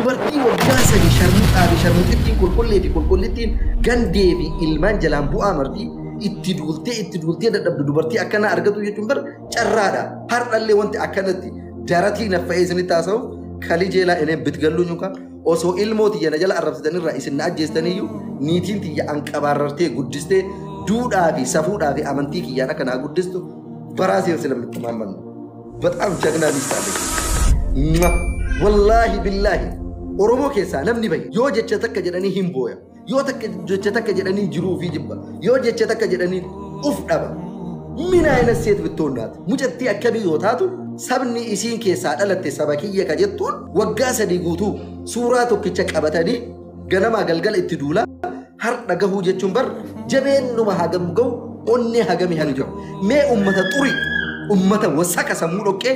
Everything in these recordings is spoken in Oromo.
Dubartii waggaa 3 sharmuxaa fi sharmuxittiin qulqullee fi qulqullittiin gandee fi ilmaan jalaan bu'aa martii itti duultee dadhabdu dubartii akkanaa argatu jechuun bar carraadha. Har'allee wanti akkanatti daratii naffa'ee isinitti haasa'u kalii jeelaa ineen bitgalluu yookaan osoo ilmoo tiyya na jala arrabsitanirraa isin na ajjeestaniyyuu niitiin tiyya anqabaarartee guddistee duudhaa fi safuudhaa fi amantii kiyyaan akka naa guddistu በራሴ ስለምተማመን ነው። በጣም ጀግና ሚስት አለኝ። ወላሂ ቢላሂ ኦሮሞ ኬሳ namni bahe yoo jecha takka jedhanii hin booya, yoo takka jecha takka jedhanii jiruu fi jibba, yoo jecha takka jedhanii uf dhaba. ምን አይነት ሴት ብትሆን ናት? mucattii akkamii yoo taatu sabni isiin keessaa dhalatte saba kiyya ka jettuun waggaa 3 guutuu suuraa tokkicha qabatanii ganamaa galgala itti duulaa har'a gahuu jechuun bar jabeennuma hagam gahu onnee hagamii hanu jiru. Mee ummata xurii, ummata wasaka sammuu dhoqqee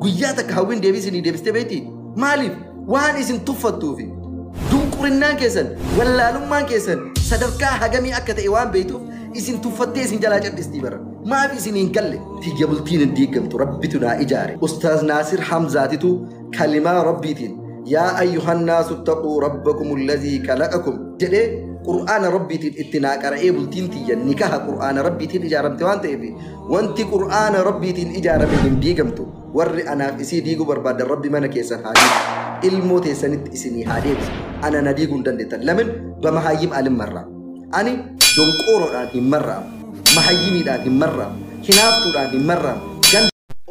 guyyaa takka hawwiin deebisinii deebistee beektii? Maaliif? Waan isin tuffattuufi dunqurinnaan keessan, wallaalummaan keessan sadarkaa hagamii akka ta'e waan beektuuf isin tuffattee isin jalaa callistii bara. Maaf isin hin galle? Tiyya bultiin hin diigamtu rabbitu naa ijaare. Ustaaz Naasir Hamzaatitu kalimaa rabbiitiin yaa ayyuhan naasu ittaquu rabbakum allazii khalaqakum jedhee qur'aana rabbiitiin itti naa qara'ee bultiin tiyya nikaha qur'aana rabbiitiin ijaaramte waan ta'eef wanti qur'aana rabbiitiin ijaarame hin diigamtu. Warri anaaf isii diiguu barbaadan rabbi mana keessan haa diigu, ilmoo teessanitti isinii haa deebisu. Ana na diiguu hin dandeettan. Lamin bamahayyim alin marraa. Ani donqooroodhaan hin marraamu, mahayyimiidhaan hin marraamu, hinaaftuudhaan hin marraamu.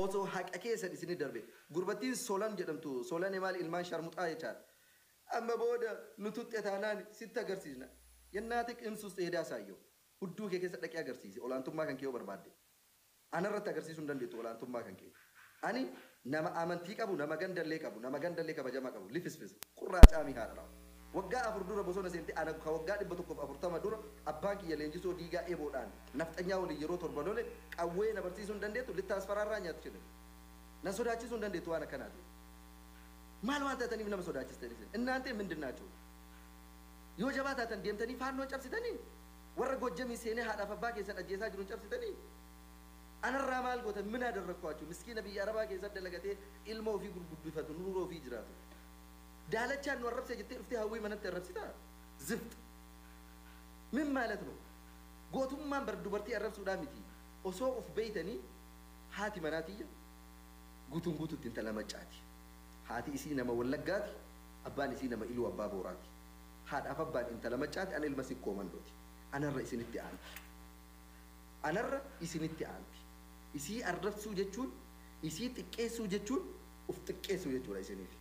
Osoo haqa keessan isinii darbe gurbattiin Solan jedhamtu Solan maal ilmaan sharmuxaa jechaadha. Amma booda nu tuxxe taanaan sitti agarsiisna. Yennaatik imsus dheedaa saayyoo hudduu kee keessa dhaqee agarsiisi olaantummaa kan kee yoo barbaadde. Anarratti agarsiisuu hin dandeettu olaantummaa kan kee. Ani nama amantii qabu, nama gandallee qabu, nama gandallee kabajamaa qabu lifisfis qurraa caamii haadha. Waggaa 4 dura bosona seente ana ka waggaa 140 dura abbaan kiyya leenjisoo diigaa eeboodhaan nafxanyaa waliin yeroo 7 lole qawwee na barsiisuu hin dandeettu littaas faraarraa nyaatu jedhe. Na sodaachisuu hin dandeettu waan akkanaati. Maal waan taataniif nama sodaachistan isin? Innaantee mindin naachuu? Yoo jabaa taatan deemtanii faannoo cabsitanii warra Gojjamii seenee haadhaaf abbaa keessan ajjeesaa jiruun cabsitanii anarraa maal gootan? Min adarrakkuwaachuu miskiina biyya arabaa keessatti dalagatee ilma ofii gurguddifatu nurra ofii jiraatu. Daalachaan nu arrabsee jettee dhuftee hawwii manatti arrabsitaa? Zift. Min maalat nu? Gootummaan bar dubartii arrabsuudhaa miti. Osoo of beeytanii haati manaatiyya guutuun guutuutti intala maccaati. Haati isii nama Wallaggaati, abbaan isii nama Iluu Abbaa Booraati. Haadhaaf abbaan intala maccaati, ana ilma sikkoo mandooti. Anarra isinitti aanti. Anarra isinitti aanti. Isii arrabsuu jechuun, isii xiqqeessuu jechuun, uf xiqqeessuu jechuudha isiniif.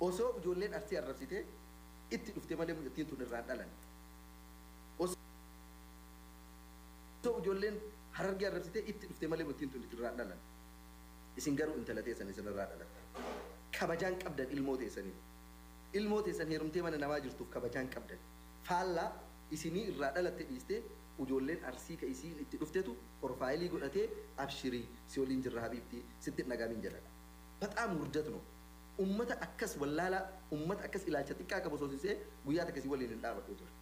Osoo ijoolleen Arsii arrabsitee itti dhufte malee mucattiin tun irraan dhalan. Osoo ijoolleen Harargee arrabsitee itti dhufte malee mucattiin tun irraan dhalan. Isin garuu intala teessan isin irraa dhalatte. Kabajaan qabdan ilmoo teessaniif. Ilmoo teessan heerumtee mana namaa jirtuuf kabajaan qabdan. Faallaa isinii irraa dhalatte dhiistee ijoolleen Arsii ka isiin itti dhuftetu profaayilii godhatee abshirii si waliin jirra habiibtii sitti hin dhagaamin jedha. Baxaam wurdat no. Ummata akkas wallaalaa, ummata akkas ilaalcha xiqqaa qabu soosisee guyyaa takka si waliin hin dhaabadhu ture.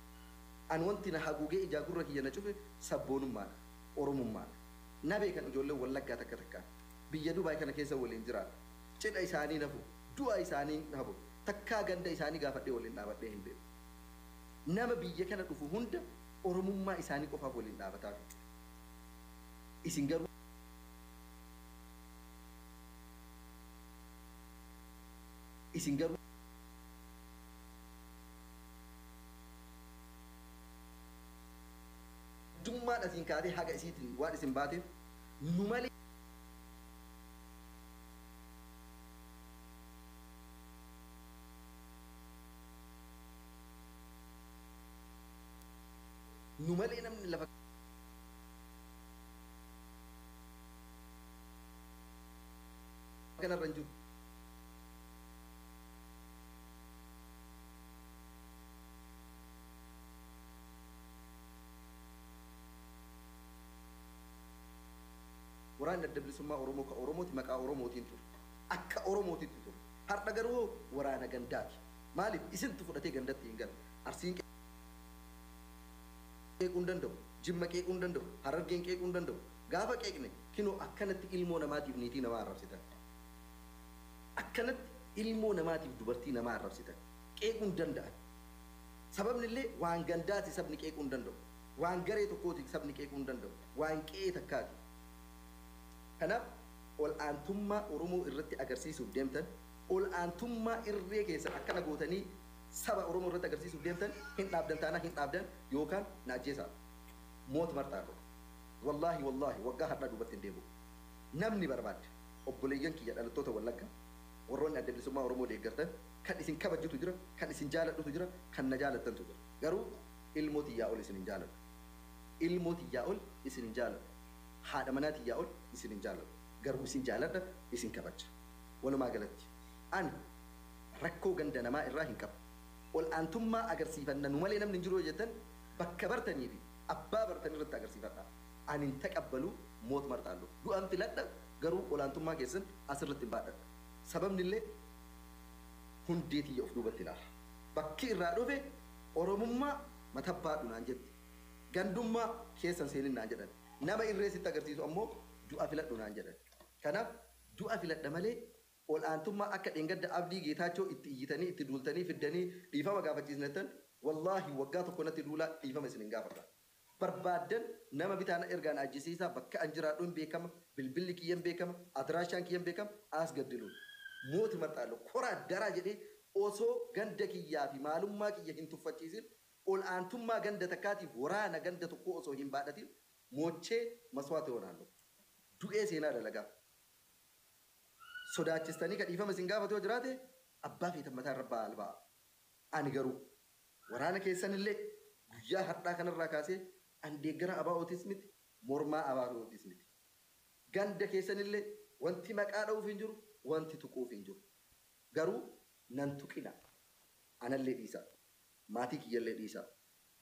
An wanti na haguugee ijaa gurra kiyya na cufe sabboonummaadha, Oromummaadha. Na beekan ijoolleen Wallaggaa takka takkaan. Biyya Dubaay kana keessa waliin jiraadha. Cidha isaanii nafu, du'a isaanii nafu, takkaa ganda isaanii gaafadhee waliin dhaabadhee hin beeku. Nama biyya kana dhufu hunda Oromummaa isaanii qofaaf waliin dhaabataa fi. Isin garuu Dummaan asiin kaatee haga isiitiin waan isin baateef nu malee nu malee namni lafa kanarra hin jiru. Waraanni adda bilisummaa Oromoo ka Oromooti maqaa Oromootiin ture. Akka Oromootitti ture. Har'a garuu waraana gandaati. Maaliif isintu fudhatee gandatti hin galu? Arsiin qeequu hin danda'u, Jimma qeequu hin danda'u, Harargeen qeequu hin danda'u. Gaafa qeeqne kinoo akkanatti ilmoo namaatiif niitii namaa arrabsitan. Akkanatti Ilmoo namaatiif dubartii namaa arrabsitan. Qeequu hin danda'an. Sababni illee waan gandaati sabni qeequu hin danda'u. Waan garee tokkooti sabni qeequu hin danda'u. Waan qe'ee takkaati. Kanaaf ol aantummaa Oromoo irratti agarsiisuuf deemtan, ol aantummaa irree keessan akkana gootanii saba Oromoo irratti agarsiisuuf deemtan hin dhaabdan taanaa hin dhaabdan yookaan na ajjeesaa. Moot marxaa godha. Wallaahi wallaahi waggaa har'aa duubatti hin deebi'u. Namni barbaadde obboleeyyan kiyya dhalattoota Wallaggaa warroonni adda bilisummaa Oromoo deeggartan kan isin kabajutu jira, kan isin jaaladhutu jira, kan na jaalattantu jira. Garuu ilmoo tiyyaa ol isin hin jaaladhu. Ilmoo tiyyaa ol isin hin jaaladhu. Haadha manaa tiyyaa ol isin hin jaaladhu. Garuu isin jaaladha, isin kabaja. Walumaa galatti ani rakkoo ganda namaa irraa hin qabu. Ol aantummaa agarsiifanna nu malee namni hin jiru yoo jettan bakka bartanii fi abbaa bartan irratti agarsiifadha. Ani hin taqabbalu moot marxaallu. Du'an filadha garuu ol aantummaa keessan asirratti hin baadhadha. Sababni illee hundee tiyya of duubatti ilaala. Bakki irraa dhufe Oromummaa matabbaadhu naan jette. Gandummaa keessan seenin naan jedhan. Nama irree sitti agarsiisu ammoo du'a filadhu naan jedhan. Kanaaf du'a filadha malee ol aantummaa akka dheengadda Abdii Geetaachoo itti iyyitanii itti duultanii fiddanii dhiifama gaafachiisnettan wallaahi waggaa tokko natti duulaa dhiifama isin hin gaafadha. Barbaaddan nama bitaan ergaan ajjisiisaa bakka an jiraadhu hin beekama, bilbilli kiyya hin beekama, adiraashaan kiyya hin beekama, as gaddiluun. Mooti marxaallo koraa daraa jedhee osoo ganda kiyyaa fi maalummaa kiyya hin tuffachiisin ol aantummaa ganda takkaatiif waraana ganda tokkoo osoo hin baadhatin moochee maswaata yoonaallo. Du'ee seenaa dalagaa. Sodaachistanii ka dhiifama isin gaafatu yoo jiraate abbaa feetan mataa irra ba'a alba'a. Ani garuu waraana keessan illee guyyaa har'aa kanarraa kaasee an deeggara ABO'tis miti, mormaa ABO'tis miti. Ganda keessan illee wanti maqaa dha'uuf hin jiru, wanti tuquuf hin jiru. Garuu nan tuqina. Anallee dhiisaa. Maatii kiyyallee dhiisaa.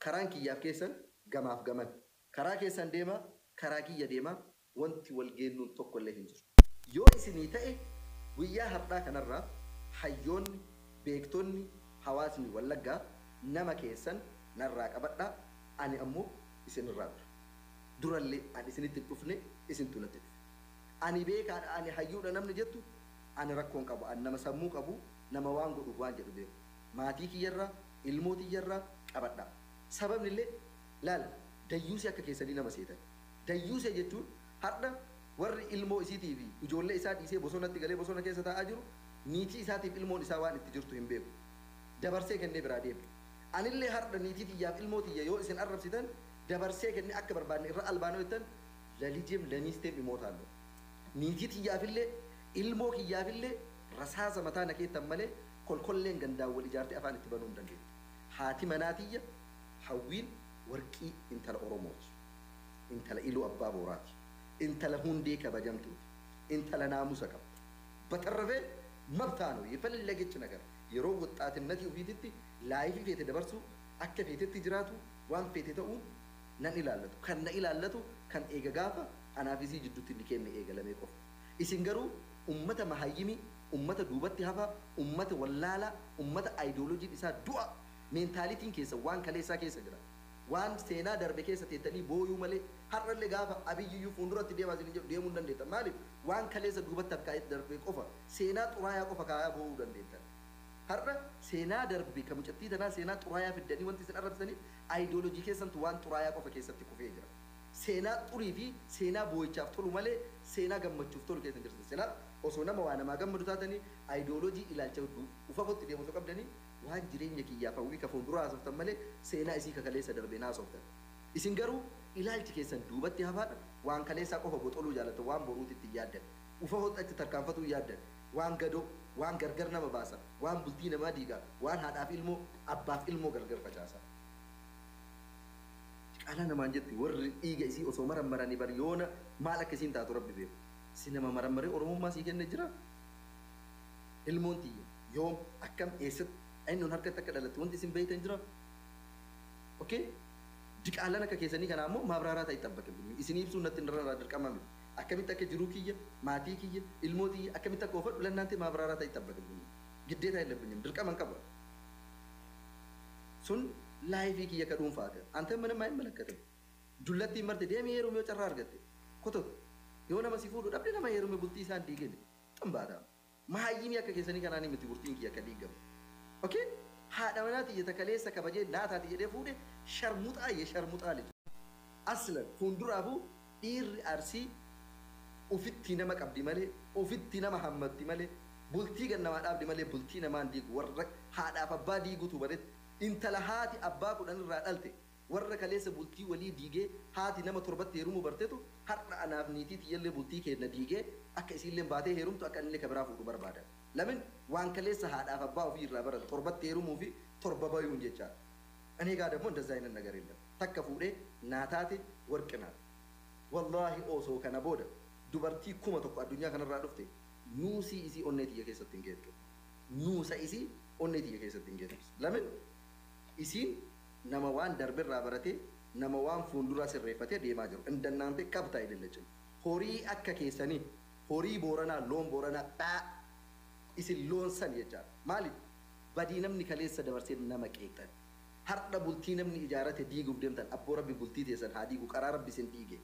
Karaan kiyyaaf keessan gamaaf gaman. Karaa keessan deemaa, karaa kiyya deemaa, wanti wal geennuun tokko illee hin jiru. Yoo isinii ta'e guyyaa har'aa kanarraa hayyoonni, beektonni, hawaasni Wallaggaa nama keessan narraa qabadhaa, ani ammoo isinirraa dura. Durallee ani isinitti hin dhufne, isintu natti dhufe. Ani beekaadha, ani hayyuudha namni jettu, ani rakkoon qabu, ani nama sammuu qabu, nama waan godhuuf waan jedhu beeku. Maatii kiyyarraa, ilmoo tiyyarraa qabadhaa. Sababni illee laal dayyuusee akka keessanii nama seetan. Dayyuusee jechuun har'a warri ilmoo isiitii fi ijoollee isaa dhiisee bosonatti galee bosona keessa taa'aa jiru niitii isaatiif ilmoon isaa waan itti jirtu hin beeku. Dabarsee kennee biraa deema. Anillee har'a niitii tiyyaaf ilmoo tiyya yoo isin arrabsitan dabarsee kennee akka barbaanne irra albaanoo jettan lalijeem lamiisteem imootaalloo. Niitii tiyyaafillee ilmoo kiyyaafillee rasaasa mataa na keettan malee kolkolleen gandaan wal ijaartee afaan itti banuu hin dandeettu. Haati manaa tiyya Hawwiin warqii intala Oromooti. Intala Iluu Abbaa Booraati. Intala hundee kabajamtuuti. Intala naamusa qabdu. Batarrafee mabtaa ነው የፈለገች ነገር yeroo ወጣትነት ofiititti laayifii feete dabarsuu akka feetetti jiraatu waan feete ta'uu nan ilaallatu. Kan na ilaallatu kan eega gaafa anaaf isii jidduutti inni kenne eegalamee qofa. Isin garuu ummata mahayyimii, ummata duubatti hafaa, ummata wallaalaa, ummata aayidooloojiin isaa du'a meentaalitiin keessa waan kaleessaa keessa jira. Waan seenaa darbe keessa teettanii booyuu malee har'allee gaafa Abiyyiyyuu fuulduratti deemaa isin jedhu deemuu hin dandeettan. Maaliif waan kaleessa duubatti hafkaa darbe qofa seenaa xuraayaa qofa kaayaa boo'uu dandeettan. Har'a seenaa darbe kan mucattii tanaa seenaa xuraayaa fiddanii wanti isin arrabsaniif aayidooloojii keessantu waan xuraayaa qofa keessatti kufee jira. Seenaa xurii fi seenaa boo'ichaaf tolu malee seenaa gammachuuf tolu keessa hin jirtan. Silaa osoo nama waa namaa gammadu taatanii aayidooloojii ilaalcha ufafotti deemu osoo qabdanii waan jireenya kiyyaaf hawwii ka fuuldura haasoftan malee seenaa isii ka kaleessa darbee haasoftan. Isin garuu ilaalchi keessan duubatti hafaadha. Waan kaleessaa qofa boxoluu jaallattan, waan boruutti itti yaaddan. Ufafotti achi tarkaanfatuu yaaddan. Waan gadoo, waan gargar nama baasa, waan bultii namaa diigaa, waan haadhaaf ilmoo, abbaaf ilmoo gargar facaasa. Qaalaa namaan jetti warri dhiiga isii osoo marammaranii bar yoona maal akka isiin taatu rabbi beeku. Si nama marammaree Oromummaa sii kenne jira. Ilmoon tiyya yoom akkam eessatti eenyuun harkatti akka dhalatte wanti isin beektan jira. Okay? Diqaalaan akka keessanii kanaa immoo maabraaraa ta'e xabbaqe. Isin ibsuun natti irra dirqama miti. Akkamitti akka jiruu kiyya, maatii kiyya, ilmoo tiyya akkamitti akka oofadhu lannaante maabraaraa ta'e xabbaqe. Giddeetaa hin labbinyin dirqama hin qabu. Sun laayifii kiyya ka dhuunfaate. Ante ምንም አይመለከትም. Dullattiin marte deemee heerume yoo carraa argatte. Kototu. Yoo nama si fuudhu dhabde nama heerume bultii isaan diigine. Ximbaata. Mahayyimii akka keessanii kanaan miti bultiin kiyya akka diigamu. Okay? Haadha manaa tiyya takaleessa kabajee naataati jedhee fuudhe sharmuxaa ye sharmuxaa lija. Aslan fuulduraafuu dhiirri Arsii ufitti nama qabdi malee, ufitti nama hammatti malee, bultii gannamaa dhaabdi malee bultii namaan diigu. Warra haadhaaf abbaa diigutu baretti intala haati abbaa 10 irraa dhalte warra kaleessa bultii walii diigee haati nama 7tti heerumuu bartetu har'a anaaf niitii tiyyallee bultii keenna diigee akka isiillee baatee heerumtu akka inni kabiraa fuudhu barbaadan. Lamin waan kaleessa haadhaaf abbaa ofii irraa baran 7tti heerumuu fi 7 bayuun jechaadha. Ani egaa ደግሞ እንደዛ አይነት ነገር የለም። takka fuudhee naa taate warqi naaf. Wallaahi osoo kana booda dubartii 1000 addunyaa kanarraa dhufte nuusii isii onnee tiyya keessatti hin geettu. Nuusa isii onnee tiyya keessatti hin geettu. Lamin isiin nama waan darbirraa baratee nama waan fuulduraa sirreeffatee deemaa jiru. Indannaante qabtaa idillachin. Horii akka keessanii horii Booranaa loon Booranaa dhaa isin loon san jechaadha. Maaliif badii namni kaleessa dabarsee nama qeeqxan. Har'a bultii namni ijaarate diiguuf deemtan abboo rabbi bultii teessan haa diigu qaraa rabbi isin diige.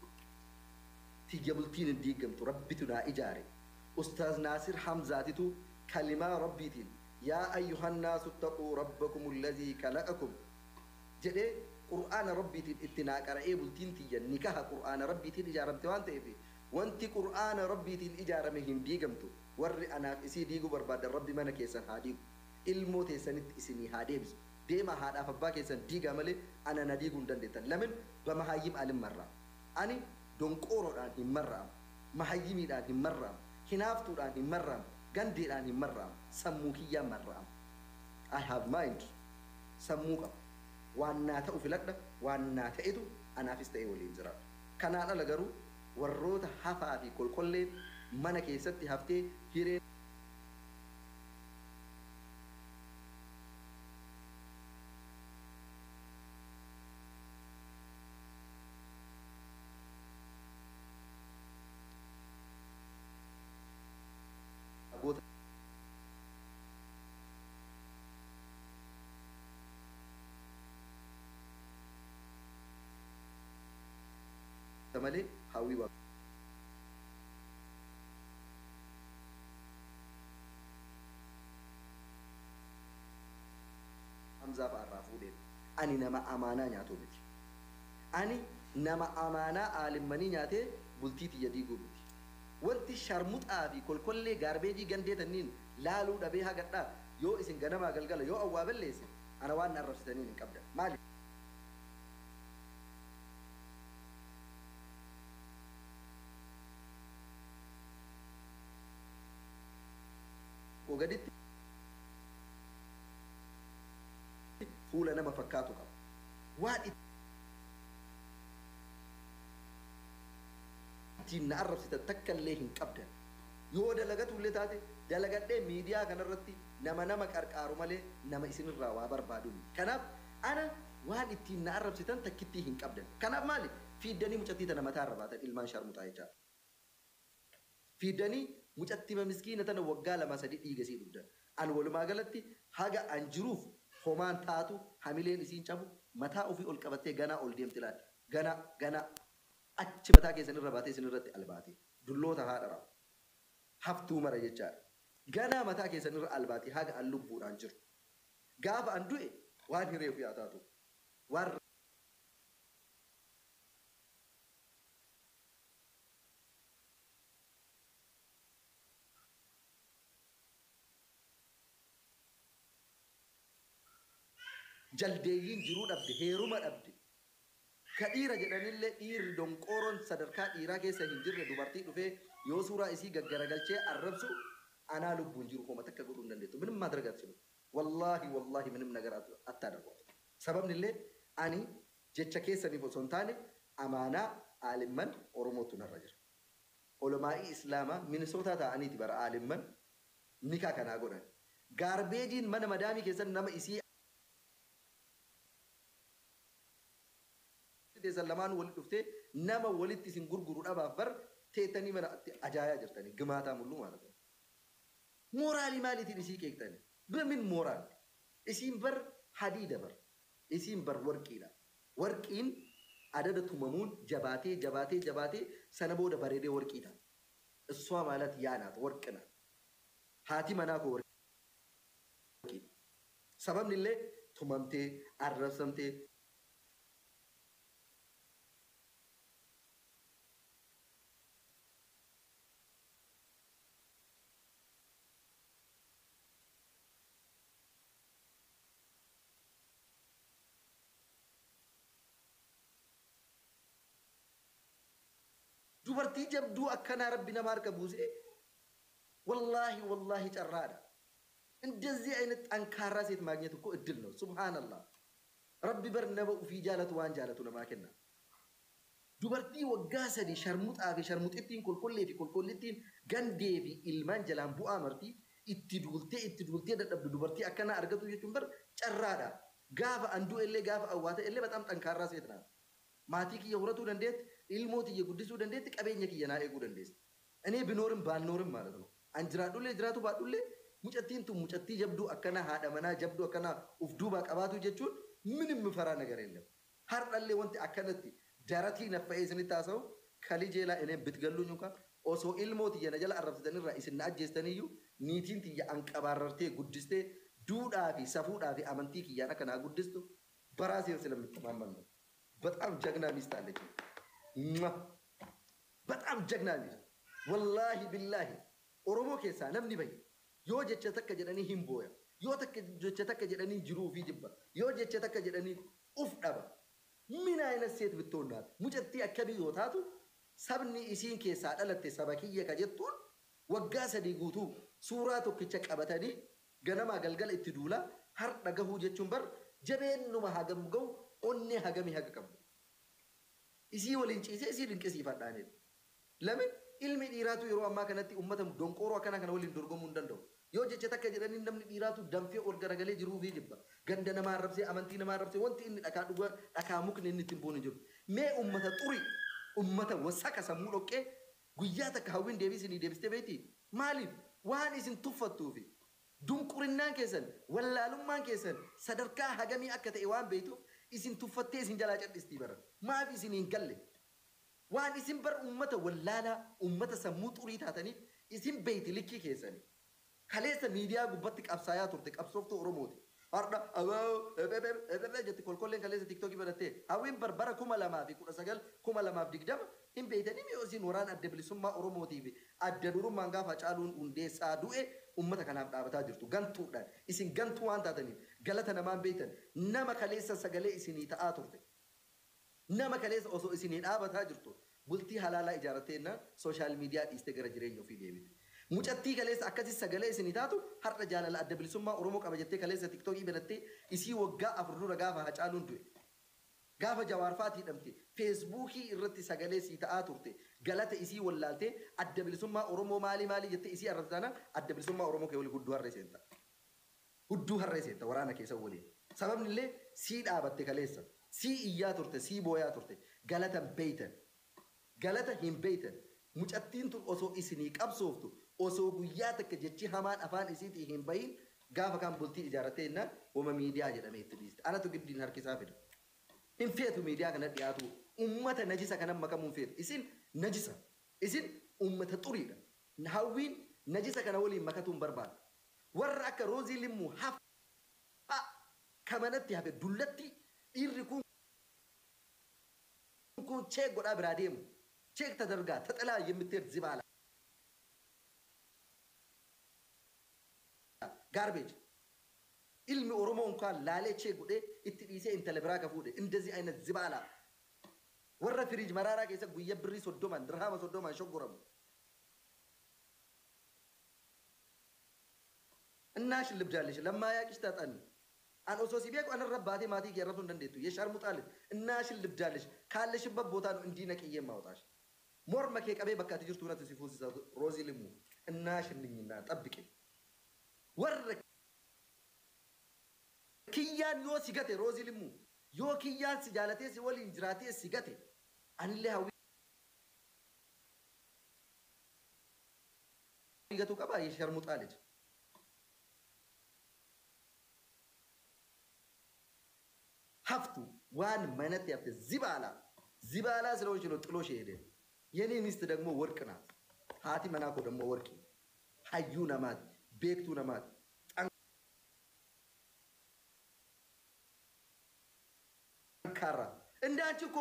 Tiyya bultiin hin diigamtu rabbitu naa ijaare. Ustaaz Naasir Hamzaatitu kalimaa rabbiitiin yaa ayyuhan naasu ittaquu rabbakum allazii khalaqakum jedhee qur'aana rabbiitiin itti naa qara'ee bultiin tiyya nikaha qur'aana rabbiitiin ijaaramte waan ta'eef wanti qur'aana rabbiitiin ijaarame hin diigamtu. Warri anaaf isii diiguu barbaadan rabbi mana keessan haa diigu. Ilmoo teessanitti isinii haa deebisu. Deema haadhaaf abbaa keessan diigaa malee ana na diiguu hin dandeettan. Lamin bamahayyim alin marraa. Ani donqooroodhaan hin marraamu. Mahayyimiidhaan hin marraamu. Hinaaftuudhaan hin marraamu. Gandeedhaan hin marraamu. Sammuu kiyyaan marraamu. I have mind. Sammuu qaba. Waan naa ta'u filadha. Waan naa ta'etu anaafis ta'ee waliin jiraadha. Kanaan ala garuu warroota hafaa fi kolkolleen mana keessatti haftee hiree goota malee hawwii waa Hamzaa fa'aarraa fuudheen. Ani nama amaanaa nyaatu miti. Ani nama amaanaa aalimmanii nyaatee bultii tiyya diiguu miti. Wanti sharmuxaa fi kolkollee gaarbeejii gandee tanniin laaluu dhabee hagadhaa yoo isin ganamaa galgala yoo awwaa balleesse ana waan na arrabsitaniin hin qabdan. Maali? Gaditti fuula nama fakkaatu qaba. Waan ittiin na arrabsitan takka illee hin qabdan. Yoo dalagatu illee taate dalagadhee miidiyaa kanarratti nama nama qarqaaru malee nama isinirraa waa barbaadu miti. Kanaaf ana waan ittiin na arrabsitan takkittii hin qabdan. Kanaaf maali? Fiiddanii mucattii tana mataa irra baatan ilmaan sharmuxaa jechaadha. Fiiddanii mucattii miskiina tana waggaa 2 3 dhiiga isii dhugdan. An walumaa galatti haga an jiruuf homaan taatu hamileen isiin cabu mataa ofii ol qabattee ganaa ol deemti laata. Ganaa ganaa achi mataa keessan irra baatee isin irratti albaate. Dulloota haadha rafu. Haftuu mara jechaadha. Ganaa mataa keessan irra albaate haga an lubbuudhaan jiru. Gaafa an du'e waan hiree ofii haa taatu. Waan jaldeeyyiin jiruu dhabde heeruma dhabde. Ka dhiira jedhanillee dhiirri donqooroon sadarkaa dhiiraa keessa hin jirre dubartii dhufee yoo suuraa isii gaggaragalchee arrabsu anaa lubbuun jiru homa takka godhuu hin dandeettu. Minim ማድረግ አትችሉም። Wallaahi wallaahi minim ነገር አታደርጓት። Sababni illee ani jecha keessaniif osoo hin taane amaanaa aalimman Oromootu narra jira. Olamaa'ii Islaamaa Minisootaa ta'aniiti bara aalimman nikaa kanaa godhan. Gaarbeejiin mana madaamii keessan nama isii teessan lamaan walitti dhuftee nama walitti isin gurguru dhabaaf bar teettanii mana ajaayaa jirtanii gimaataa mulluu ማለት ነው። Mooraalii maaliitiin isii qeeqxanii? በምን ሞራል? Isiin bar hadiida bar. Isiin bar warqiidha. Warqiin adada tumamuun jabaatee jabaatee jabaatee sana booda bareedee warqii ta'a. እሷ ማለት ያ ናት፣ ወርቅ ናት። Haati manaa koo warqii. Sababni illee tumamtee, arrabsamtee, dubartii jabduu akkanaa Rabbi nama harka buusee, wallaahi wallaahi carraadha. እንደዚህ አይነት ጠንካራ ሴት ማግኘት እኮ እድል ነው። ሱብሃንአላህ Rabbi bar nama ufii jaalatu waan jaalatu namaa kenna. Dubartii waggaa 3 sharmuxaa fi sharmuxittiin, kolkollee fi kolkollittiin, gandee fi ilmaan jalaan bu'aa martii itti duultee itti duultee dadhabdu, dubartii akkanaa argatu jechuun bar carraadha. Gaafa anduu illee, gaafa awwaata illee በጣም ጠንካራ ሴት ናት። Maatii kiyya horatuu dandeetti, ilmoo tiyya guddisuu dandeetti, qabeenya kiyya naa eeguu dandeessi. እኔ ብኖርም ባልኖርም ማለት ነው። An jiraadhullee jiraatu baadhullee, mucattiin tun mucattii jabduu akkanaa, haadha manaa jabduu akkanaa uf duubaa qabaatu jechuun ምንም ምፈራ ነገር የለም። Har'allee wanti akkanatti daratii naffa'ee isinitti haasa'u kalijeelaa እኔን ብትገሉኝ እንኳን, osoo ilmoo tiyya na jala arrabsitanirraa isin na ajjeestaniyyuu, niitiin tiyya anqabaarartee guddistee duudhaa fi safuudhaa fi amantii kiyyaan akka naa guddistu በራሴ ስለምተማመን ነው። በጣም ጀግና ሚስት አለች። በጣም ጀግና ሚስት፣ ወላሂ ቢላሂ። Oromoo keessaa namni bahe yoo jecha takka jedhanii hin booya, yoo takka jecha takka jedhanii jiruu fi jibba, yoo jecha takka jedhanii uf dhaba. ምን አይነት ሴት ብትሆን ናት? Mucattii akkamii yoo taatu, sabni isiin keessaa dhalatte saba kiyya ka jettuun waggaa 3 guutuu suuraa tokkicha qabatanii ganamaa galgala itti duulaa har'a gahuu jechuun bar jabeennuma hagam gahu, onnee hagamii haga qabdu. Isii waliin ciisee isii dinqisiifadhaanidha. Lamin ilmi dhiiraatu yeroo ammaa kanatti uummata donqooroo akkana kana waliin dorgomuu hin danda'u. Yoo jecha takka jedhanii namni dhiiraatu danfee ol garagalee jiruu fi jibba. Ganda namaa arrabsee, amantii namaa arrabsee, wanti inni dhakaa dhugaa dhakaa mukni inni ittiin boonu jiru. Mee uummata xurii, uummata wasaka sammuu dhoqqee, guyyaa takka Hawwiin deebii isinii deebistee beektii? Maaliif? Waan isin tuffattuufi. Dunqurinnaan keessan, wallaalummaan keessan sadarkaa hagamii akka ta'e waan beektuuf isin tuffattee isin jalaa cadhistii bara. Maaf isin hin galle? Waan isin bar uummata wallaalaa, uummata sammuu xurii taataniif isin beeyti likkii keessanii. Kaleessa miidiyaa gubbatti qabsaayaa turte, qabsooftuu Oromooti. Har'a aboo jetti kolkolleen kaleessa TikTokii barattee. Hawwiin barbara 2019, 2020 hin beeytanii mi'oo isin waraana Adda Bilisummaa Oromootii fi adda durummaan gaafa Caaluun Hundeessaa du'e uummata kanaaf dhaabataa jirtu gantuudhaan. Isin gantuu waan taataniif galata namaan beeytan. Nama kaleessa sagalee isinii ta'aa turte. Nama kaleessa osoo isinii dhaabataa jirtu bultii halaalaa ijaarrattee social media dhiistee gara jireenya ofii deebite. Mucattii kaleessa akkasii sagalee isinii taatu, har'a jaalala Adda Bilisummaa Oromoo qaba jettee kaleessa TikTokii banattee, isii waggaa 4 dura gaafa Hacaaluun du'e, gaafa Jawaarfaatii hidhamte Facebookii irratti sagalee sii ta'aa turte, galata isii wallaaltee Adda Bilisummaa Oromoo maalii maalii jettee isii arrabsaana, Adda Bilisummaa Oromoo kee walii hudduu harree seenta. Hudduu harree seenta waraana keessa waliin. Sababni illee sii dhaabatte kaleessa. Sii iyyaa turte, sii booyaa turte. Galata hin beeytan. Galata hin beeytan. Mucattiin tun osoo isinii qabsooftu, osoo guyyaa takka jechi hamaan afaan isiitii hin bahin, gaafa kaan bultii ijaarrattee jennaan wama miidiyaa jedhamee itti dhiiste. Anatu giddiin harkisaa fida. Hin feetu miidiyaa kana dhiyaatu. Ummata najisa kanan makamuu hin feetu. Isin najisa. Isin ummata xuriidha. Hawwiin najisa kana waliin makatuu hin barbaadu. Warra akka Roozii Limmuu hafa kamanatti hafe dullatti dhiirri kun kun check godhaa biraa deemu. Check ተደርጋ ተጥላ የምትሄድ ዝባላ garbage. Ilmi Oromoo እንኳን laalee check godhee itti dhiisee intala biraa ka fuudhe እንደዚህ አይነት ዝባላ, warra firiij maraaraa keessa guyyaa birrii 30n, dirhama 30n shoggoramu. እናሽ ልብዳለሽ ለማያቅሽ ታጣኒ an osoo si beeku anarra baatee maatii kee arrabsuu hin dandeettu. የሸርሙጣ ልጅ እናሽን ልብዳለሽ ካለሽበት ቦታ ነው እንዲህ ነቅዬ የማወጣሽ። Morma kee qabee bakka ati jirtu natti si fuusisa. Roozii Limmuu እናሽን ልኝና ጠብቄ warra kiyyaan yoo si gate, Roozii Limmuu, yoo kiyyaan si jaalatee si waliin jiraatee si gate, anillee Hawwii gatuu qaba. የሸርሙጣ ልጅ haftu waan manatti hafte zibaalaa zibaalaa ስለሆንሽ ነው ጥሎሽ የሄደ። የኔ ሚስት ደግሞ ወርቅ ናት። Haati manaa koo ደግሞ ወርቅ hayyuu namaati. Beektuu namaati. ጠንካራ እንደ አንቺ እኮ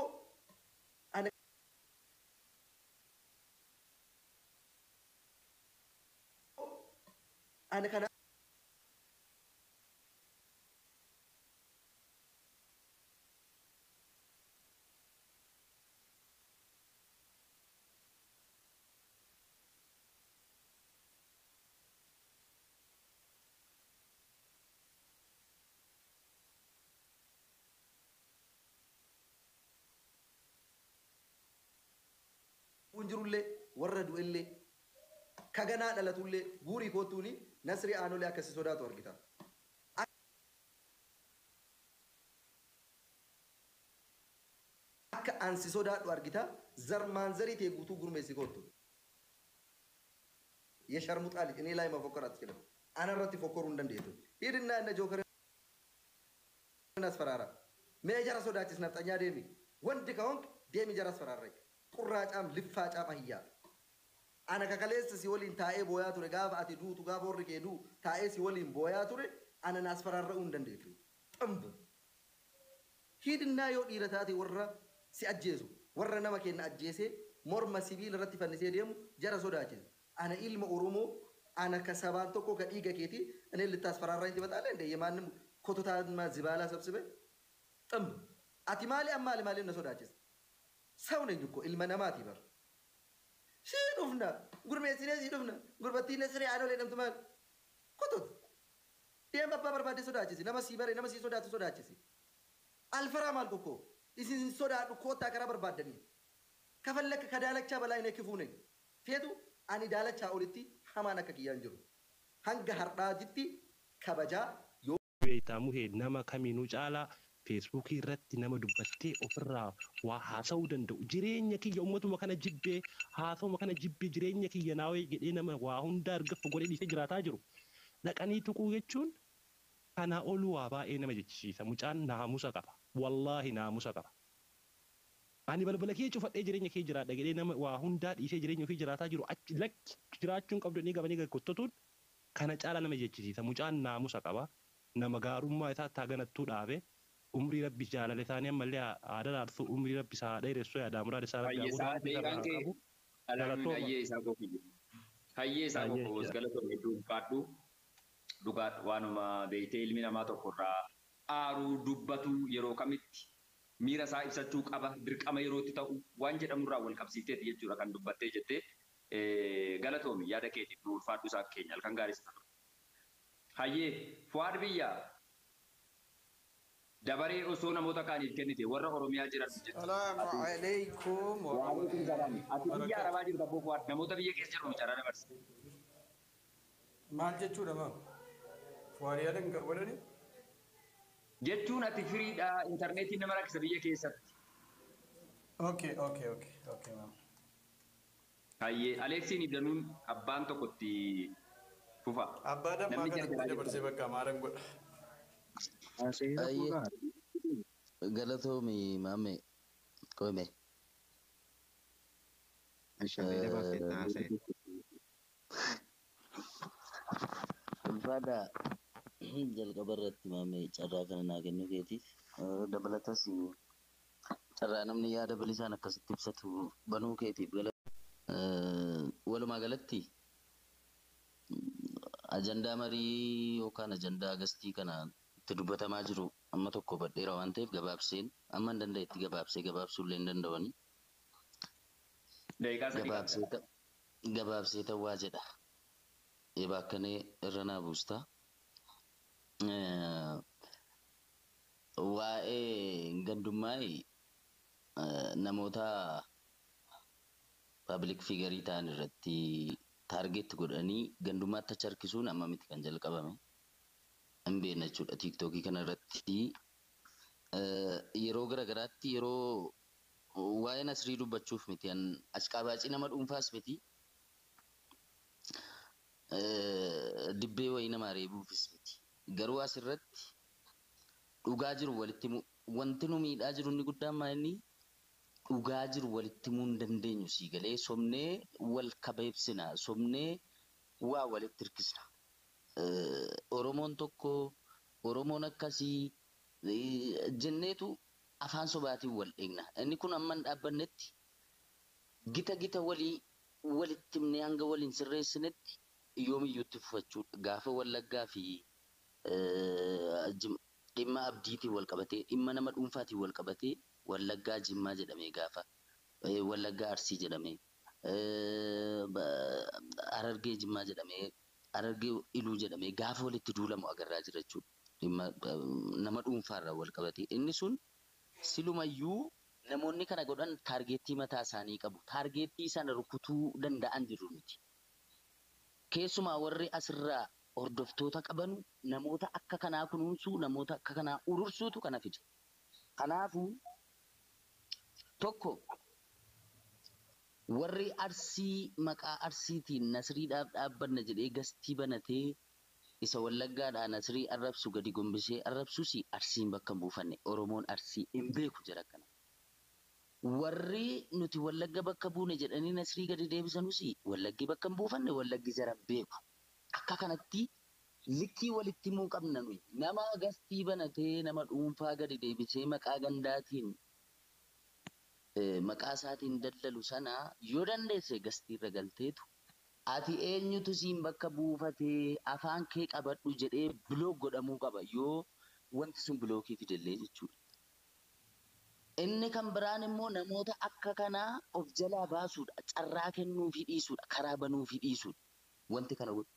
ana kana jirullee warra du'ellee kaganaa dhalatullee guurii kootuuni Nasri Aanolee akkasi sodaatu argita. Akka ansi sodaadhu argita zarmaan zarii ta'e guutuu gurmeessi kootu. የሸርሙጣ ልጅ እኔ ላይ መፎከር አትችልም። አነረቲ ፎከሩ እንደንዴቱ ሂድና እነ ጆከር አስፈራራ ሜጀር ሶዳችስ ነፍጠኛ ዴሚ ወንድ ከሆንክ ዴሚ ጀራ አስፈራራኝ። ቁራጫም ልፋጫም አህያ ana kakaleessa si waliin taa'ee booyaa ture gaafa ati duutu gaafa warri kee duu taa'ee si waliin booyaa ture ana na asfaraarra'uu hin dandeettu. Xamb hidhinnaa yoo dhiira taate warra si ajjeesu warra nama kenna ajjeesee morma sibiila irratti fannisee deemu jara sodaachisa. Ana ilma Oromoo ana ka sabaan tokko ka dhiiga keetii እኔ ልታስፈራራኝ ትመጣለህ እንደ የማንም ኮቶታማ ዝባላ ሰብስበህ ጥምብ ati maali ammaali maali na sodaachisa. ሰው ነኝ እኮ ilma namaati bar. Si dhufna gurmeessinee si dhufna gurbattiin siree aanolee dhamtu maal kotut deema abbaa barbaade sodaachisi nama sii bare nama sii sodaatu sodaachisi alfaraa maal kokko isin sodaadhu koottaa karaa barbaaddanii kafallakka ka daalachaa balaa hin ክፉ ነኝ feetu ani daalachaa olitti hamaan akka kiyyaan jiru hanga har'aatitti kabajaa yoo Beektamu nama kamiinuu caalaa Feesbuukii irratti nama dubbattee ofirraa waa haasa'uu danda'u. Jireenya kiyya uummatuma kana jibbee haasawuma kana jibbee jireenya kiyya naawee jedhee nama waa hunda argafu godhee dhiisee jiraataa jiru. Dhaqanii tuquu jechuun kana olu waa baay'ee nama jechisiisa. Mucaan naamusa qaba. Wallaahi naamusa qaba. Ani balbala kee cufadhee jireenya kee jiraadha jedhee nama waa hundaa dhiisee jireenya ofii jiraataa jiru achi lakki jiraachuun qabdu inni qabanii gaggottatuun kana caalaa nama jechisiisa. Mucaan naamusa qaba. Nama gaarummaa isaa taaganattuu dhaabe. Umrii rabbi jaalala isaanii ammallee aadaa dhaarsu umrii rabbi isaa dheeressuu yaadaa muraada isaa rabbi Hayyeesaa deegaan kee hayyee isaa qofi hayyee isaa qofi galatoon hedduu ulfaadhu dhugaa waanuma beektee ilmi namaa tokko irraa aaruu dubbatu yeroo kamitti miira isaa ibsachuu qaba dirqama yerootti ta'u waan jedhamurraa wal qabsiifteeti jechuudha kan dubbattee jettee galatoomi yaada keetiif nu ulfaadhu isaa keenya halkan gaarii sana. Hayyee Fuwaad biyyaa dabaree osoo namoota kaaniif kennite warra Oromiyaa jiran jechuudha. Salaamu alaikum wa Waalaikum salaam. Ati biyya Arabaa jirta abboo Fuwaad namoota biyya keessa jiru carraa dabarsi. Maal jechuudha maam? Fuwaad yaada hin qabu Jechuun ati firiidha intarneetiin nama rakkisa biyya keessatti. Okay, okay, okay, okay maam. Hayyee Aleeksiin Ibdanuun abbaan tokkotti fufa. Abbaa dammaa kanatti dabarsee bakka maaran godha. Galatoomi maame qoome. Ulfaadha jalqaba irratti maame carraa kana naa kennuu keetiif dabalatas carraa namni yaada bilisaan akkasitti ibsatu banuu keetiif walumaa galatti ajandaa marii yookaan ajandaa agastii kana itti dubbatamaa jiru amma tokko badheera waan ta'eef gabaabseen amma hin danda'etti gabaabsee gabaabsuu illee hin danda'ani. Gabaabsee ta'uu jedha. Eebakkanee irra naa buusta. Waa'ee gandummaa namoota public figure ta'an irratti taargeet godhanii gandummaatti achi harkisuun amma miti kan jalqabame. Hin beekna jechuudha tiiktookii kana irratti yeroo garaagaraatti yeroo waa'ee Nasrii dubbachuuf miti ashqaabaacii nama dhuunfaas miti dibbee wayii nama reebuufis miti garuu asirratti dhugaa jiru walitti wanti nu miidhaa jiru inni guddaan maal inni dhugaa jiru walitti himuu hin dandeenyu sii galee somnee wal kabeebsina somnee waa walitti hirkisna. Oromoon tokko, Oromoon akkasii jenneetu afaan sobaatiin wal dheegna. Inni kun amma hin dhaabbannetti gita gita walii walitti himnee hanga waliin sirreessinetti yoomiyyuu itti fufachuudha. Gaafa Wallaggaa fi dhimma abdiitiin wal qabatee, dhimma nama dhuunfaatiin wal qabatee Wallaggaa Jimmaa jedhamee, gaafa Wallaggaa Arsii jedhamee, Harargee Jimmaa jedhamee, Harargee Iluu jedhamee gaafa walitti duulamu agarraa jira jechuudha. Dhimma nama dhuunfaarraa wal qabatee. Inni sun silumayyuu namoonni kana godhan taargeettii mataa isaanii qabu. Taargeettii sana rukutuu danda'an jiru miti. Keessumaa warri asirraa hordoftoota qaban namoota akka kanaa kunuunsuu, namoota akka kanaa urursuutu kana fide. Kanaafuu tokko warri Arsii maqaa Arsiitiin Nasriidhaaf dhaabbanna jedhee gastii banatee isa Wallaggaadhaa Nasrii arrabsu gadi gombisee arrabsus Arsiin bakka hin buufanne, Oromoon Arsii hin beeku jira kana. Warri nuti Wallagga bakka buune jedhanii Nasrii gadi deebisanus Wallaggi bakka hin buufanne, Wallaggi jara hin beeku. Akka kanatti likkii walitti himuu qabna nuyi. Nama gastii banatee nama dhuunfaa gadi deebisee maqaa gandaatiin maqaa isaatiin daldalu sana yoo dandeesse gastiirra galteetu ati eenyutu siin bakka buufatee, afaan kee qabadhu jedhee block godhamuu qaba yoo wanti sun bilookii fidellee jechuudha. Inni kan biraan immoo namoota akka kanaa of jalaa baasuudha. Carraa kennuufii dhiisuudha. Karaa banuufii dhiisuudha. Wanti kana godhu.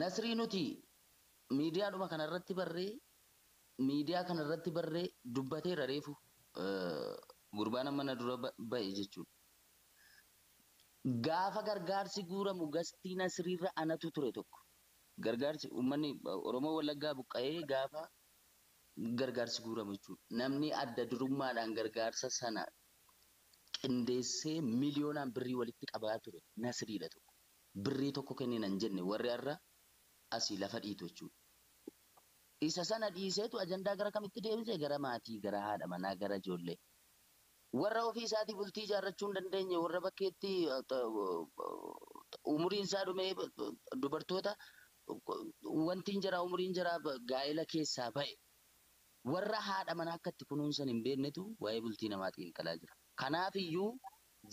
Nasrii nuti miidiyaadhuma kanarratti barree, miidiyaa kanarratti barree dubbateera reefu gurbaan amma na dura ba'e jechuudha. Gaafa gargaarsi guuramu gastii Nasriirra anatu ture tokko. Gargaarsi uummanni Oromoo Wallaggaa buqqa'ee gaafa gargaarsi guuramu jechuudha. Namni adda durummaadhaan gargaarsa sana qindeessee miliyoonaan birrii walitti qabaa ture Nasriidha tokko. Birrii tokko kennina hin jenne warri har'a asii lafa dhiitu jechuudha. Isa sana dhiiseetu ajandaa gara kamitti deebisee, gara maatii, gara haadha manaa, gara ijoollee. Warra ofii isaatii bultii ijaarrachuu hin dandeenye, warra bakkeetti umuriin isaa dhumee, dubartoota wanti hin jira umuriin jira gaa'ela keessaa ba'e. Warra haadha manaa akka itti kunuunsan hin beeknetu waa'ee bultii namaa xiinxalaa jira. Kanaaf iyyuu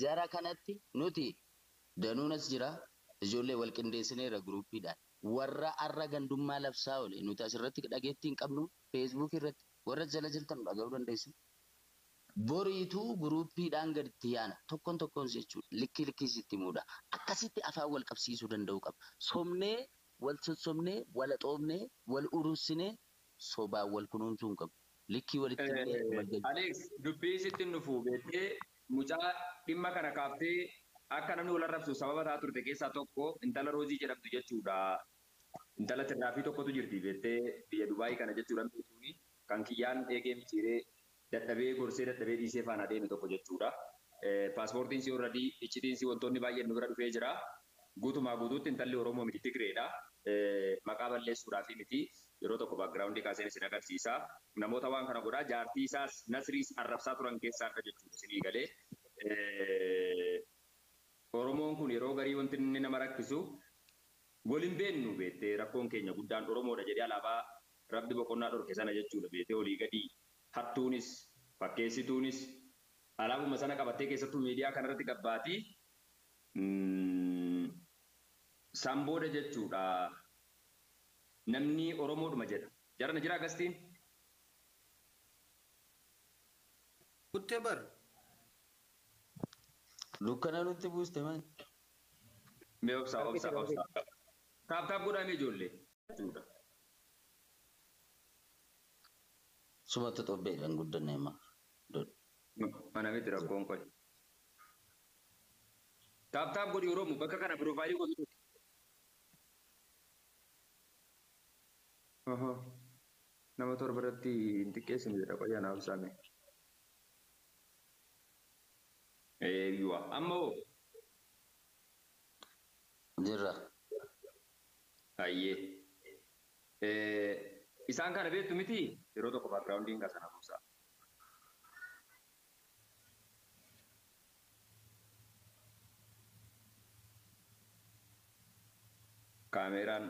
jara kanatti nuti danuun as jira, ijoollee wal qindeessineera guruuppiidhaan. Warra arra gandummaa labsaa oole nuti asirratti dhageettii hin qabnu, feesbuukii irratti warra jala jirtan dhaga'uu dandeessu. Boriituu guruuppiidhaan gaditti yaana tokkoon tokkoon jechuudha. Likkii likkii sitti himuudha. Akkasitti afaan wal qabsiisuu danda'uu qaba. Somnee wal sossobnee, wal axoofnee, wal urursinee sobaan wal kunuunsuu hin qabu. Likkii walitti himnee wal galchuu. Alex, dubbii sitti hin dhufu beektee, mucaa dhimma kana kaaftee akka namni wal arrabsu sababa ta'aa turte keessaa tokko intala Roozii jedhamtu jechuudha. Intala tirraafii tokkotu jirti beektee, biyya Dubaayii kana jechuudha, beektuuni kan kiyyaan eegee micciiree dadhabee gorsee dadhabee dhiisee faana deeme tokko jechuudha. Paaspoortiin si already iccitiin si wantoonni baay'een nu bira dhufee jira. Guutumaa guutuutti intalli Oromoo miti, Tigreedha. Maqaa balleessuudhaaf miti, yeroo tokko background kaaseen isin agarsiisa. Namoota waan kana godhaa jaartii isaas Nasriis arrabsaa turan keessaa akka jechuudha isinii galee. Oromoon kun yeroo garii wanti inni nama rakkisu waliin beennu beektee, rakkoon keenya guddaan Oromoodha jedhee alaabaa rabbi boqonnaa dhorke sana jechuudha beektee, olii gadi hattuunis fakkeessituunis alaabuma sana qabattee keessattuu miidiyaa kanarratti gabbaatii san booda jechuudha namni Oromoodhuma jedha. Jarana jira gastiin? Kuttee bar. Dukkana nutti buuste maal? Mee obsaa, obsaa, obsaa. Tap tap godhamee ijoollee. Sumatti xobbeedhaan guddanne himaa. Mana miti rakkoon qoy. Tap tap godhi Oromoo, bakka kana piroofaayilii godhu. Nama 7 irratti hin xiqqeessinu jedha, qoyyaa naaf saame. Eeyyuwa. Amma hoo? Jirra. Hayyee. Isaan kana beektu miti, yeroo tokko backgroundiin kaasana buusa. Kaameeraan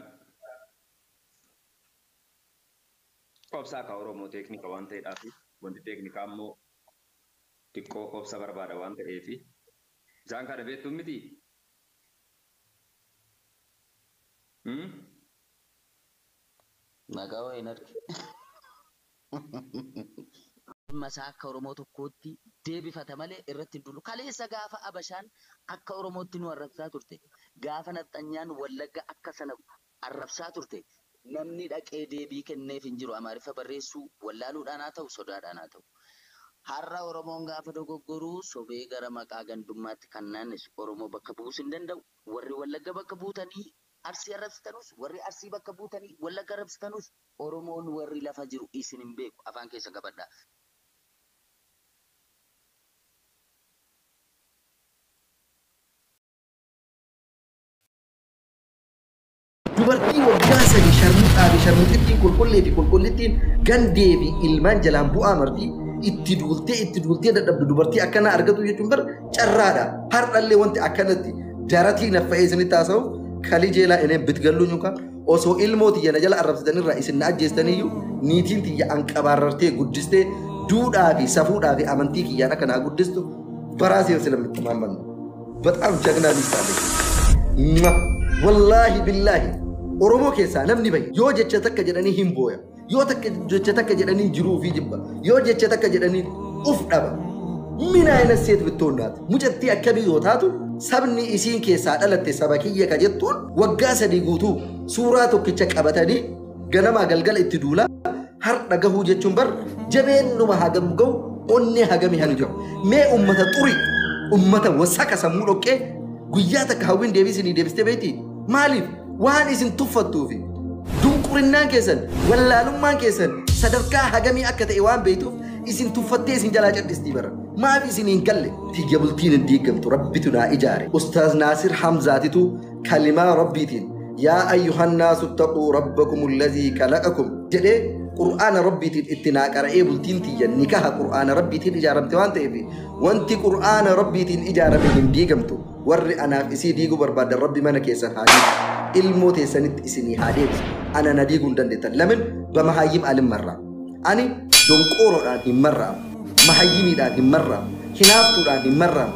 obsaa ka Oromoo teeknika waan ta'eedhaaf wanti teeknikaa immoo xiqqoo obsa barbaada waan ta'eef isaan kana beektu miti. Maqaa wayiin arge. Masaa akka Oromoo tokkootti deebifata malee irratti hin duulu. Kaleessa gaafa Abashaan akka Oromootti nu arrabsaa turte. Gaafa Nafxanyaan Wallagga akka sana arrabsaa turte. Namni dhaqee deebii kenneef hin jiru. Amaariffa barreessuu wallaaluudhaan haa ta'u sodaadhaan haa ta'u. Har'a Oromoon gaafa dogoggoruu sobee gara maqaa gandummaatti kan naannessu Oromoo bakka bu'uus hin danda'u. Warri Wallagga bakka buutanii Arsii arrabsitanus, warri Arsii bakka buutanii Wallagga arrabsitanus, Oromoon warri lafa jiru isin hin beeku. Afaan keessan qabadhaa. Dubartii waggaa 3 sharmuxaa fi sharmuxittiin qulqullee fi qulqullittiin gandee fi ilmaan jalaan bu'aa marti itti duultee itti duultee dadhabdu dubartii akkanaa argatu jechuun bar carraadha. Har'allee wanti akkanatti daratii naffa'ee isinitti haasa'u kalii jeelaa ineen bitgalluun yookaan osoo ilmoo tiyya na jala arrabsitanirraa isin na ajjeestaniyyuu niitiin tiyya anqabaarartee guddistee duudhaa fi safuudhaa fi amantii kiyyaan akka naa guddistu baraasee ስለምተማመን ነው። በጣም ጀግና ሚስት አለኝ። Wallaahi billaahi Oromoo keessaa namni bahe yoo jecha takka jedhanii hin booya. Yoo takka jecha takka jedhanii jiruu fi jibba. Yoo jecha takka jedhanii uf dhaba. ምን አይነት ሴት ብትሆን ናት? Mucattii akkamii yoo taatu sabni isiin keessaa dhalatte saba kiyya ka jettuun waggaa 3 guutuu suuraa tokkicha qabatanii ganamaa galgala itti duulaa har'a gahuu jechuun bar jabeennuma hagam gahu onnee hagami hanu jiru. Mee ummata xurii ummata wasaka sammuu dhoqqee guyyaa takka hawwiin deebii isinii deebistee beektii? Maaliif waan isin tuffattuufi dunqurinnaan keessan wallaalummaan keessan sadarkaa hagamii akka ta'e waan beektuuf isin tuffattee isin jalaa cadhistii bara. Maaf isin hin galle? Tiyya bultiin hin diigamtu rabbitu naa ijaare. Ustaaz Naasir Hamzaatitu kalimaa rabbiitiin yaa ayyuhan naasu ittaquu rabbakum allazii khalaqakum jedhee qur'aana rabbiitiin itti naa qara'ee bultiin tiyya nikaha qur'aana rabbiitiin ijaaramte waan ta'eef wanti qur'aana rabbiitiin ijaarame hin diigamtu. Warri anaaf isii diiguu barbaadan rabbi mana keessan haa diigu. Ilmoo teessanitti isinii haa deebisu. Ana na diiguu hin dandeettan. Lamin bamahayyim alim marraa. Ani donqooroodhaan hin marraamu. Mahayyimiidhaan hin marraamu. Hinaaftuudhaan hin marraamu.